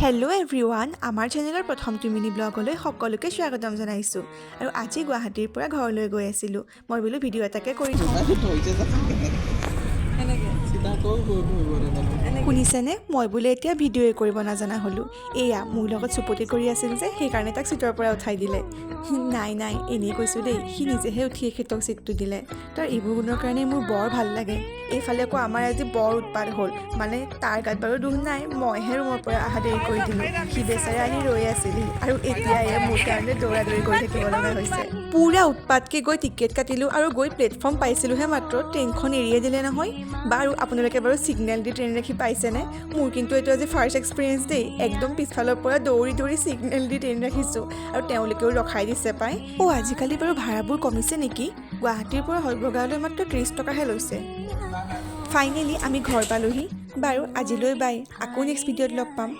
Hello' everyone, আমাৰ চেনেলৰ প্ৰথমটো মিনি ব্লগলৈ সকলোকে স্বাগতম জনাইছোঁ। আৰু আজি গুৱাহাটীৰ পৰা ঘৰলৈ গৈ আছিলোঁ। মই বোলো ভিডিঅ' এটাকে কৰি থওঁ। ধৰিছে। এনেকে। চিধা ধৰিব নাজানো। শুনিছেনে, মই বোলে এতিয়া ভিডিঅ'য়ে কৰিব নাজানা হ'লোঁ। এয়া মোৰ লগত চুপতি কৰি আছিল যে, সেইকাৰণে তাক চিটৰ পৰা উঠাই দিলে। নাই নাই, এনেই কৈছোঁ দেই, সি নিজেহে উঠি এখেতক চিটটো দিলে। তাৰ এইবোৰ গুণৰ কাৰণে মোৰ বৰ ভাল লাগে। এইফালে আকৌ আমাৰ আজি বৰ উৎপাত হ'ল। মানে তাৰ গাত বাৰু দোষ নাই, মইহে ৰুমৰ পৰা অহা দেৰি কৰি দিলোঁ। সি বেচেৰা আহি ৰৈ আছিলহি আৰু এতিয়া এয়া মোৰ কাৰণে দৌৰা দৌৰি কৰি থাকিব লগা হৈছে। পূৰা উৎপাতকৈ গৈ টিকেট কাটিলোঁ আৰু গৈ প্লেটফৰ্ম পাইছিলোঁহে মাত্ৰ, ট্ৰেইনখন এৰিয়ে দিলে নহয়। বাৰু আপোনালোকে বাৰু ছিগনেল দি ট্ৰেইন ৰাখি পাইছেনে? মোৰ কিন্তু এইটো আজি ফাৰ্ষ্ট এক্সপিৰিয়েঞ্চ দেই। একদম পিছফালৰ পৰা দৌৰি দৌৰি ছিগনেল দি ট্ৰেইন ৰাখিছোঁ আৰু তেওঁলোকেও ৰখাই দিছে পাই। অ', আজিকালি বাৰু ভাড়াবোৰ কমিছে নেকি? গুৱাহাটীৰ পৰা হয়বৰগাঁৱলৈ মাত্ৰ 30 টকাহে লৈছে। ফাইনেলি আমি ঘৰ পালোহি। বাৰু আজিলৈ বাই, আকৌ নেক্সট ভিডিঅ'ত লগ পাম।